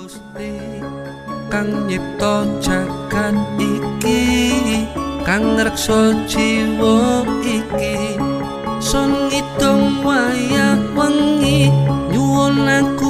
Gusti kang nyipta jagat iki, kang ngreksa jiwa iki. Sun ngitung wayah wengi, nyuwun aku.